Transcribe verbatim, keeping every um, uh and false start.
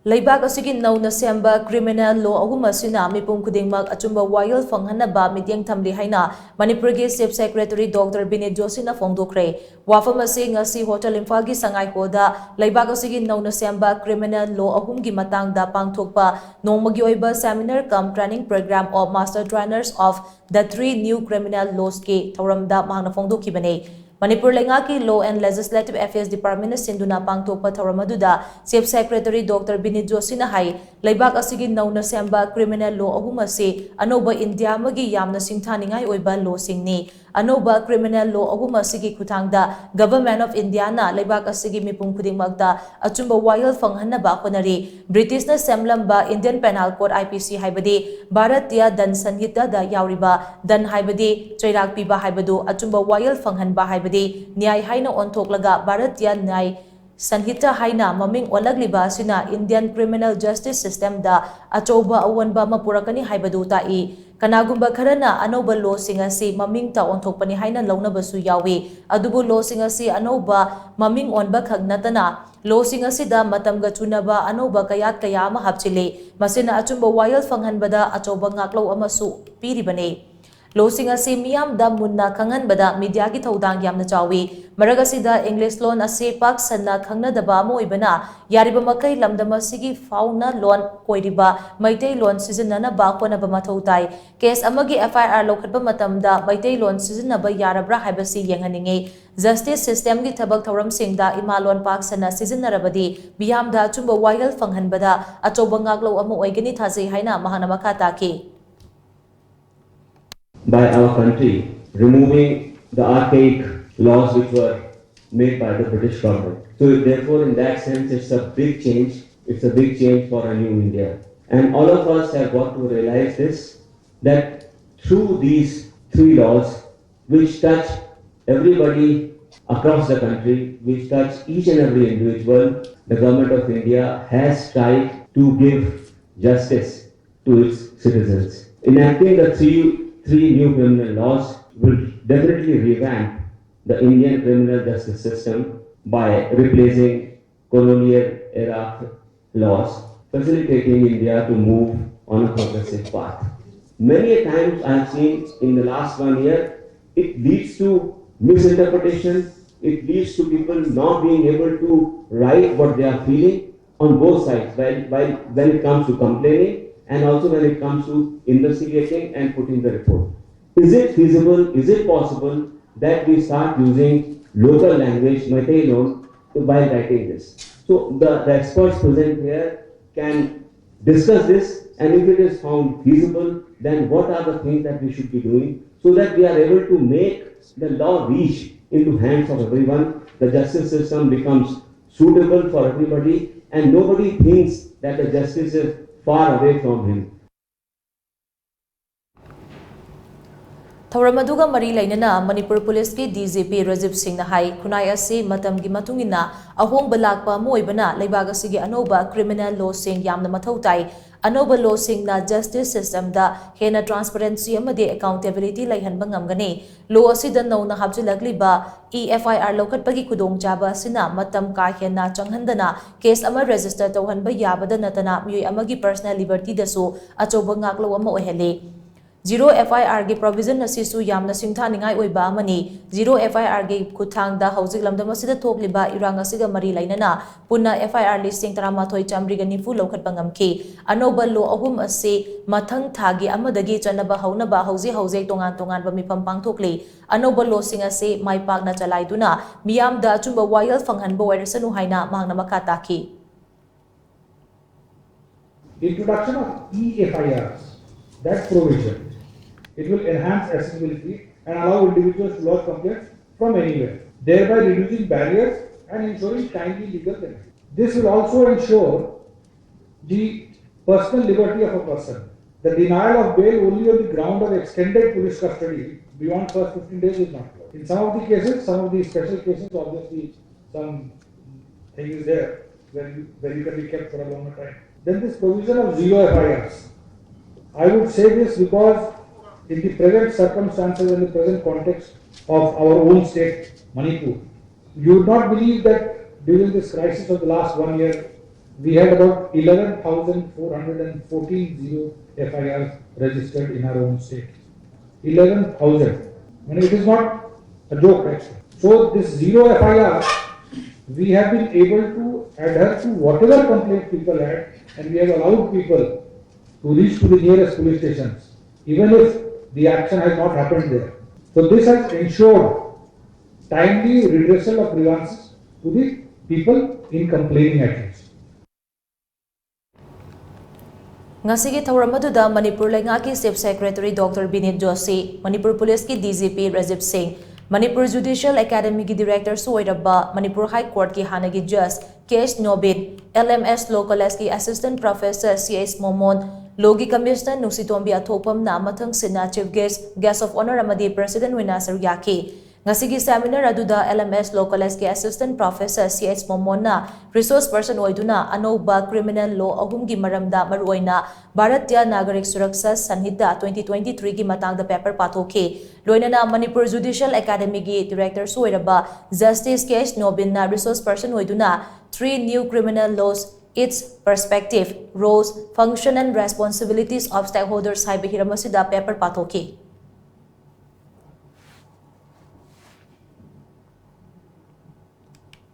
ꯂꯩꯕꯥꯛ ꯑꯁꯤꯒꯤ ꯅꯧꯅ ꯁꯦꯝꯕ criminal law ꯑꯍꯨꯝ ꯑꯁꯤꯅ ꯃꯤꯄꯨꯝ ꯈꯨꯗꯤꯡꯃꯛ ꯑꯆꯨꯝꯕ ꯋꯥꯌꯦꯜ ꯐꯪꯍꯟꯅꯕ ꯃꯤꯠꯌꯦꯡ ꯊꯝꯂꯤ ꯍꯥꯏꯅ ꯃꯅꯤꯄꯨꯔꯒꯤ Chief Secretary Doctor ꯕꯤꯅꯤꯠ ꯖꯣꯁꯤꯅ ꯐꯣꯡꯗꯣꯛꯈ꯭ꯔꯦ꯫ ꯋꯥꯐꯝ ꯑꯁꯤ ꯉꯁꯤ Hotel ꯏꯝꯐꯥꯜꯒꯤ ꯁꯉꯥꯏ ꯍꯣꯜꯗ ꯂꯩꯕꯥꯛ ꯑꯁꯤꯒꯤ ꯅꯧꯅ ꯁꯦꯝꯕ criminal law ꯑꯍꯨꯝꯒꯤ ꯃꯇꯥꯡꯗ ꯄꯥꯡꯊꯣꯛꯄ ꯅꯣꯡꯃꯒꯤ ꯑꯣꯏꯕ seminar cum training program of Master Trainers of the Three New Criminal Lawsꯀꯤ ꯊꯧꯔꯝꯗ ꯃꯍꯥꯛꯅ ꯐꯣꯡꯗꯣꯛꯈꯤꯕꯅꯤ꯫ ꯃꯅꯤꯄꯨꯔ ꯂꯩꯉꯥꯛꯀꯤ Law and Legislative Affairs Departmentꯅ ꯁꯤꯟꯗꯨꯅ ꯄꯥꯡꯊꯣꯛꯄ ꯊꯧꯔꯝ ꯑꯗꯨꯗ Chief Secretary Doctor ꯕꯤꯅꯤꯠ ꯖꯣꯁꯤꯅ ꯍꯥꯏ, ꯂꯩꯕꯥꯛ ꯑꯁꯤꯒꯤ ꯅꯧꯅ ꯁꯦꯝꯕ criminal law ꯑꯍꯨꯝ ꯑꯁꯤ ꯑꯅꯧꯕ ꯏꯟꯗꯤꯌꯥ ꯑꯃꯒꯤ ꯌꯥꯝꯅ ꯁꯤꯡꯊꯥꯅꯤꯡꯉꯥꯏ ꯑꯣꯏꯕ lawꯁꯤꯡꯅꯤ꯫ ꯑꯅꯧꯕ criminal law ꯑꯍꯨꯝ ꯑꯁꯤꯒꯤ ꯈꯨꯠꯊꯥꯡꯗ Government of Indiaꯅ ꯂꯩꯕꯥꯛ ꯑꯁꯤꯒꯤ ꯃꯤꯄꯨꯝ ꯈꯨꯗꯤꯡꯃꯛꯇ ꯑꯆꯨꯝꯕ ꯋꯥꯌꯦꯜ ꯐꯪꯍꯟꯅꯕ ꯍꯣꯠꯅꯔꯤ꯫ ꯕ꯭ꯔꯤꯇꯤꯁꯅ ꯁꯦꯝꯂꯝꯕ Indian Penal Code, IPC ꯍꯥꯏꯕꯗꯤ ꯚꯥꯔꯠꯇꯤꯌ ꯗꯟ ꯁꯟꯍꯤꯇꯥꯗ ꯌꯥꯎꯔꯤꯕ ꯗꯟ ꯍꯥꯏꯕꯗꯤ ꯆꯩꯔꯥꯛ ꯄꯤꯕ ꯍꯥꯏꯕꯗꯨ ꯑꯆꯨꯝꯕ ꯋꯥꯌꯦꯜ ꯐꯪꯍꯟꯕ ꯍꯥꯏꯕꯗꯤ ꯅ꯭ꯌꯥꯏ ꯍꯥꯏꯅ ꯑꯣꯟꯊꯣꯛꯂꯒ ꯚꯥꯔꯠꯇꯤꯌ ꯅ꯭ꯌꯥꯏ ꯁꯟꯍꯤꯇꯥ ꯍꯥꯏꯅ ꯃꯃꯤꯡ ꯑꯣꯜꯂꯛꯂꯤꯕ ꯑꯁꯤꯅ Indian criminal justice systemꯗ ꯑꯆꯧꯕ ꯑꯑꯣꯟꯕ ꯑꯃ ꯄꯨꯔꯛꯀꯅꯤ ꯍꯥꯏꯕꯗꯨ ꯇꯥꯛꯏ꯫ ꯀꯅꯥꯒꯨꯝꯕ ꯈꯔꯅ ꯑꯅꯧꯕ lawꯁꯤꯡ ꯑꯁꯤ ꯃꯃꯤꯡꯇ ꯑꯣꯟꯊꯣꯛꯄꯅꯤ ꯍꯥꯏꯅ ꯂꯧꯅꯕꯁꯨ ꯌꯥꯎꯏ, ꯑꯗꯨꯕꯨ lawꯁꯤꯡ ꯑꯁꯤ ꯑꯅꯧꯕ ꯃꯃꯤꯡ ꯑꯣꯟꯕ ꯈꯛ ꯅꯠꯇꯅ lawꯁꯤꯡ ꯑꯁꯤꯗ ꯃꯇꯝꯒ ꯆꯨꯅꯕ ꯑꯅꯧꯕ ꯀꯌꯥꯠ ꯀꯌꯥ ꯑꯃ ꯍꯥꯞꯆꯤꯜꯂꯤ꯫ ꯃꯁꯤꯅ ꯑꯆꯨꯝꯕ ꯋꯥꯌꯦꯜ ꯐꯪꯍꯟꯕꯗ ꯑꯆꯧꯕ ꯉꯥꯛꯂꯧ ꯑꯃꯁꯨ ꯄꯤꯔꯤꯕꯅꯤ꯫ Lawꯁꯤꯡ ꯑꯁꯤ ꯃꯤꯌꯥꯝꯗ ꯃꯨꯟꯅ ꯈꯪꯍꯟꯕꯗ mediaꯒꯤ ꯊꯧꯗꯥꯡ ꯌꯥꯝꯅ ꯆꯥꯎꯏ꯫ ꯃꯔꯛ ꯑꯁꯤꯗ English ꯂꯣꯟ ꯑꯁꯤ ꯄꯥꯛ ꯁꯟꯅ ꯈꯪꯅꯗꯕ ꯑꯃ ꯑꯣꯏꯕꯅ, ꯌꯥꯔꯤꯕ ꯃꯈꯩ ꯂꯝꯗꯝ ꯑꯁꯤꯒꯤ ꯐꯥꯎꯅ ꯂꯣꯟ ꯑꯣꯏꯔꯤꯕ ꯃꯩꯇꯩꯂꯣꯟ ꯁꯤꯖꯤꯟꯅꯅꯕ ꯍꯣꯠꯅꯕ ꯃꯊꯧ ꯇꯥꯏ꯫ Case ꯑꯃꯒꯤ FIR ꯂꯧꯈꯠꯄ ꯃꯇꯝꯗ ꯃꯩꯇꯩꯂꯣꯟ ꯁꯤꯖꯤꯟꯅꯕ ꯌꯥꯔꯕ꯭ꯔꯥ ꯍꯥꯏꯕꯁꯤ ꯌꯦꯡꯍꯟꯅꯤꯡꯏ꯫ Justice systemꯒꯤ ꯊꯕꯛ ꯊꯧꯔꯝꯁꯤꯡꯗ ꯏꯃꯥꯂꯣꯟ ꯄꯥꯛ ꯁꯟꯅ ꯁꯤꯖꯤꯟꯅꯔꯕꯗꯤ ꯃꯤꯌꯥꯝꯗ ꯑꯆꯨꯝꯕ ꯋꯥꯌꯦꯜ ꯐꯪꯍꯟꯕꯗ ꯑꯆꯧꯕ ꯉꯥꯛꯂꯧ ꯑꯃ ꯑꯣꯏꯒꯅꯤ ꯊꯥꯖꯩ ꯍꯥꯏꯅ ꯃꯍꯥꯛꯅ ꯃꯈꯥ ꯇꯥꯈꯤ꯫ By our country, removing the archaic laws which were made by the British government. So, therefore, in that sense, it's a big change. It's a big change for a new India. And all of us have got to realize this, that through these three laws, which touch everybody across the country, which touch each and every individual, the Government of India has tried to give justice to its citizens. Enacting the three, three new criminal laws will definitely revamp the Indian criminal justice system by replacing colonial era laws facilitating India to move on a progressive path. Many a times I have seen in the last one year, it leads to misinterpretation, it leads to people not being able to write what they are feeling on both sides, while, while when it comes to complaining and also when it comes to investigating and putting the report. Is it feasible, is it possible that we start using local language, Meitei Lon, while writing this? So the, the experts present here can discuss this, and if it is found feasible, then what are the things that we should be doing so that we are able to make the law reach into hands of everyone, the justice system becomes suitable for everybody, and nobody thinks that the justice is far away from him. ꯊꯧꯔꯝ ꯑꯗꯨꯒ ꯃꯔꯤ ꯂꯩꯅꯅ ꯃꯅꯤꯄꯨꯔ ꯄꯨꯂꯤꯁꯀꯤ D G P Rajiv ꯁꯤꯡꯅ ꯍꯥꯏ, ꯈꯨꯟꯅꯥꯏ ꯑꯁꯤ ꯃꯇꯝꯒꯤ ꯃꯇꯨꯡ ꯏꯟꯅ ꯑꯍꯣꯡꯕ ꯂꯥꯛꯄ ꯑꯃ ꯑꯣꯏꯕꯅ ꯂꯩꯕꯥꯛ ꯑꯁꯤꯒꯤ ꯑꯅꯧꯕ ꯀ꯭ꯔꯤꯃꯤꯅꯦꯜ ꯂꯣꯁꯤꯡ ꯌꯥꯝꯅ ꯃꯊꯧ ꯇꯥꯏ꯫ ꯑꯅꯧꯕ ꯂꯣꯁꯤꯡꯅ ꯖꯁꯇꯤꯁ ꯁꯤꯁꯇꯦꯝꯗ ꯍꯦꯟꯅ ꯇ꯭ꯔꯥꯟꯁꯄꯔꯦꯟꯁꯤ ꯑꯃꯗꯤ ꯑꯦꯀꯥꯎꯟꯇꯦꯕꯤꯂꯤꯇꯤ ꯂꯩꯍꯟꯕ ꯉꯝꯒꯅꯤ꯫ ꯂꯣ ꯑꯁꯤꯗ ꯅꯧꯅ ꯍꯥꯞꯆꯤꯜꯂꯛꯂꯤꯕ ꯏ ꯑꯦꯐ ꯑꯥꯏ ꯑꯥꯔ ꯂꯧꯈꯠꯄꯒꯤ ꯈꯨꯗꯣꯡꯆꯥꯕ ꯑꯁꯤꯅ ꯃꯇꯝ ꯀꯥ ꯍꯦꯟꯅ ꯆꯪꯍꯟꯗꯅ ꯀꯦꯁ ꯑꯃ ꯔꯦꯖꯤꯁꯇꯔ ꯇꯧꯍꯟꯕ ꯌꯥꯕꯗ ꯅꯠꯇꯅ ꯃꯤꯑꯣꯏ ꯑꯃꯒꯤ ꯄꯔꯁꯅꯦꯜ ꯂꯤꯕꯔꯇꯤꯗꯁꯨ ꯑꯆꯧꯕ ꯉꯥꯛꯂꯧ ꯑꯃ ꯑꯣꯏꯍꯜꯂꯤ꯫ ꯖꯤꯔꯣ ꯑꯦꯐ ꯑꯥꯏ ꯑꯥꯔꯒꯤ ꯄ꯭ꯔꯣꯚꯤꯖꯟ ꯑꯁꯤꯁꯨ ꯌꯥꯝꯅ ꯁꯤꯡꯊꯥꯅꯤꯡꯉꯥꯏ ꯑꯣꯏꯕ ꯑꯃꯅꯤ꯫ ꯖꯤꯔꯣ ꯑꯦꯐ ꯑꯥꯏ ꯑꯥꯔꯒꯤ ꯈꯨꯠꯊꯥꯡꯗ ꯍꯧꯖꯤꯛ ꯂꯝꯗꯝ ꯑꯁꯤꯗ ꯊꯣꯛꯂꯤꯕ ꯏꯔꯥꯡ ꯑꯁꯤꯒ ꯃꯔꯤ ꯂꯩꯅꯅ ꯄꯨꯟꯅ ꯑꯦꯐ ꯑꯥꯏ ꯑꯥꯔ ꯂꯤꯁꯤꯡ ꯇꯔꯥꯃꯥꯊꯣꯏ ꯆꯥꯃꯔꯤꯒ ꯅꯤꯐꯨ ꯂꯧꯈꯠꯄ ꯉꯝꯈꯤ꯫ ꯑꯅꯧꯕ ꯂꯣ ꯑꯍꯨꯝ ꯑꯁꯤ ꯃꯊꯪ ꯊꯥꯒꯤ ꯑꯃꯗꯒꯤ ꯆꯠꯅꯕ ꯍꯧꯅꯕ ꯍꯧꯖꯤꯛ ꯍꯧꯖꯤꯛ ꯇꯣꯉꯥꯟ ꯇꯣꯉꯥꯟꯕ ꯃꯤꯐꯝ ꯄꯥꯡꯊꯣꯛꯂꯤ꯫ ꯑꯅꯧꯕ ꯂꯣꯁꯤꯡ ꯑꯁꯤ ꯃꯥꯏ ꯄꯥꯛꯅ ꯆꯂꯥꯏꯗꯨꯅ ꯃꯤꯌꯥꯝꯗ ꯑꯆꯨꯝꯕ ꯋꯥꯌꯦꯜ ꯐꯪꯍꯟꯕ ꯑꯣꯏꯔꯁꯅꯨ ꯍꯥꯏꯅ ꯃꯍꯥꯛꯅ ꯃꯈꯥ ꯇꯥꯈꯤ꯫ Introduction of e-F I Rs, that provision, it will enhance accessibility and allow individuals to lodge complaints from anywhere, thereby reducing barriers and ensuring timely legal remedy. This will also ensure the personal liberty of a person. The denial of bail only on the ground of extended police custody beyond first fifteen days is not allowed. In some of the cases, some of the special cases, obviously, some thing is there where you, where you can be kept for a longer time. Then this provision of zero F I Rs. I would say this because in the present circumstances and the present context of our own state, Manipur, you would not believe that during this crisis of the last one year, we had about eleven thousand four hundred and fourteen zero F I Rs registered in our own state. Eleven thousand. And it is not a joke, actually. So this zero F I R, we have been able to adhere to whatever complaint people had, and we have allowed people to reach to the nearest police stations, even if the action has not happened there. So this has ensured timely redressal of grievances to the people in complaining at least. ꯉꯁꯤꯒꯤ ꯊꯧꯔꯝ ꯑꯗꯨꯗ ꯃꯅꯤꯄꯨꯔ ꯂꯩꯉꯥꯛꯀꯤ Chief Secretary Doctor Binit Joshi, Manipur ꯄꯨꯂꯤꯁꯀꯤ D G P Rajiv Singh, Manipur Judicial Academyꯒꯤ Directorꯁꯨ ꯑꯣꯏꯔꯕ Manipur High Courtꯀꯤ ꯍꯥꯟꯅꯒꯤ Judge K H Nobin, L M S Law Collegeꯀꯤ Assistant Professor C H Momon, Lawꯒꯤ Commissioner ꯅꯨꯡꯁꯤꯇꯣꯝꯕꯤ ꯑꯊꯣꯛꯄꯝꯅ ꯃꯊꯪꯁꯤꯠꯅ Chief Guest, Guest of Honour ꯑꯃꯗꯤ President ꯑꯣꯏꯅ ꯁꯔꯨꯛ ꯌꯥꯈꯤ꯫ ꯉꯁꯤꯒꯤ seminar ꯑꯗꯨꯗ L M S Law Collegeꯀꯤ Assistant Professor C H Momonꯅ resource person ꯑꯣꯏꯗꯨꯅ ꯑꯅꯧꯕ criminal law ꯑꯍꯨꯝꯒꯤ ꯃꯔꯝꯗ, ꯃꯔꯨꯑꯣꯏꯅ Bharatiya Nagarik Suraksha Sanhita twenty twenty-threeꯒꯤ ꯃꯇꯥꯡꯗ paper ꯄꯥꯊꯣꯛꯈꯤ꯫ ꯂꯣꯏꯅꯅ ꯃꯅꯤꯄꯨꯔ Judicial Academyꯒꯤ Directorꯁꯨ ꯑꯣꯏꯔꯕ Justice K H Nobinꯅ resource person ꯑꯣꯏꯗꯨꯅ Three New Criminal Laws: Its Perspective, Roles, Function and Responsibilities of Stakeholders ꯍꯥꯏꯕ ꯍꯤꯔꯝ ꯑꯁꯤꯗ paper ꯄꯥꯊꯣꯛꯈꯤ꯫